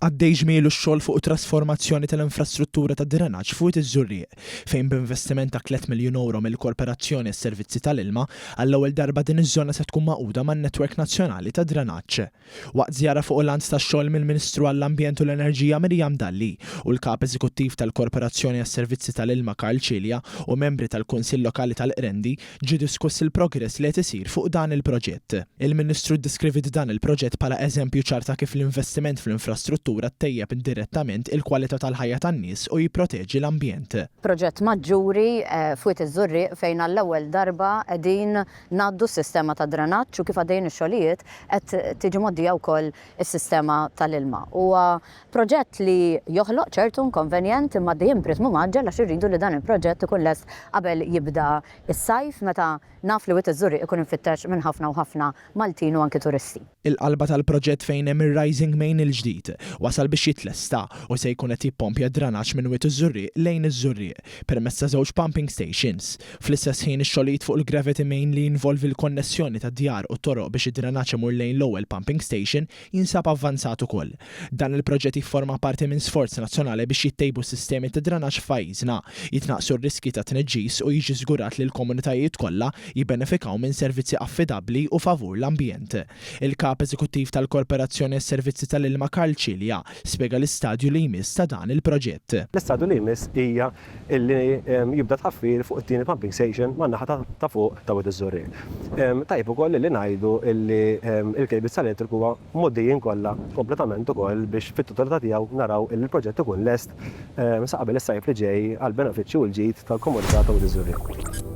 Għaddej ġmielu x-xogħol fuq it-trasformazzjoni tal-infrastruttura tad-drenaġġ f'Wied iż-Żurrieq, fejn b'investiment ta' tlett miljun ewro mill-Korporazzjoni għas-Servizzi tal-Ilma, għall-ewwel darba din iż-żona se tkun magħquda man-netwerk nazzjonali tad-drenaġġ. Waqt żjara fuq lant tax-xogħol mill-Ministru għall-Ambjent u l-Enerġija Miriam Dalli u l-Kap Eżekuttiv tal-Korporazzjoni għas-Servizzi tal-Ilma Karl Cilia u membri tal-Kunsill Lokali tal-Qrendi, Ġie diskuss il-progress li qed isir fuq dan il-proġett. Il-Ministru ddeskriviet dan il-proġett bħala eżempju ċar ta' kif l-investiment fl-infrastruttura ttejjeb direttament il-kwalità tal-ħajja tan-nies u jipproteġi l-ambjent. Proġett maġġuri f'Wied iż-Żurrieq fejn għall-ewwel darba qegħdin ngħaddu s-sistema tad-drenaġġ u kif għaddejjin ix-xogħlijiet qed tiġi mgħoddija wkoll is-sistema tal-ilma. Huwa Proġett li joħloq ċertu inkonvenjent imma għaddejjin b'ritmu mgħaġġel għax irridu li dan il-proġett ikun lest qabel jibda s-sajf meta naf li Wied iż-Żurrieq ikun imfittex minn ħafna u ħafna Maltin u anki turisti. Il-qalba tal-proġett fejn hemm ir-rising main il-ġdid wasal biex jitlesta u se jkun qed jippompja d-dranaġġ minn Wied iż-Żurrieq lejn iż-Żurrieq permezz ta' żewġ pumping stations. Fl-istess ħin ix-xogħlijiet fuq il-gravity main li jinvolvi l-konnessjoni tad-djar u t-toroq biex id-drenaġġ imur lejn l-ewwel pumping station jinsab avvanzat ukoll. Dan il-proġett jifforma parti minn sforz nazzjonali biex jittejbu s-sistemi ta' dranaġġ f'pajjiżna, jitnaqqsu r-riskji ta' tniġġis u jiġi żgurat li l-komunitajiet kollha jibbenefikaw minn servizzi affidabbli u favur l-ambjent. Il-Kap Eżekuttiv tal-Korporazzjoni għas-Servizzi tal-Ilma Karl Cilia spjega l-istadju li jmiss ta' dan il-proġett. L-istadju li jmiss hija illi jibda tħaffir fuq it-tieni pumping station man-naħa ta' fuq ta' Wied iż-Żurrieq. Tajjeb ukoll illi ngħidu illi l-cables tal-elettriku huwa mgħoddijin kollha kompletament ukoll biex fit-totalità tiegħu naraw illi l-proġett ikun lest sa qabel is-sajf li ġej għall-benefiċċju u l-ġid tal-komunità ta' Wied iż-Żurrieq.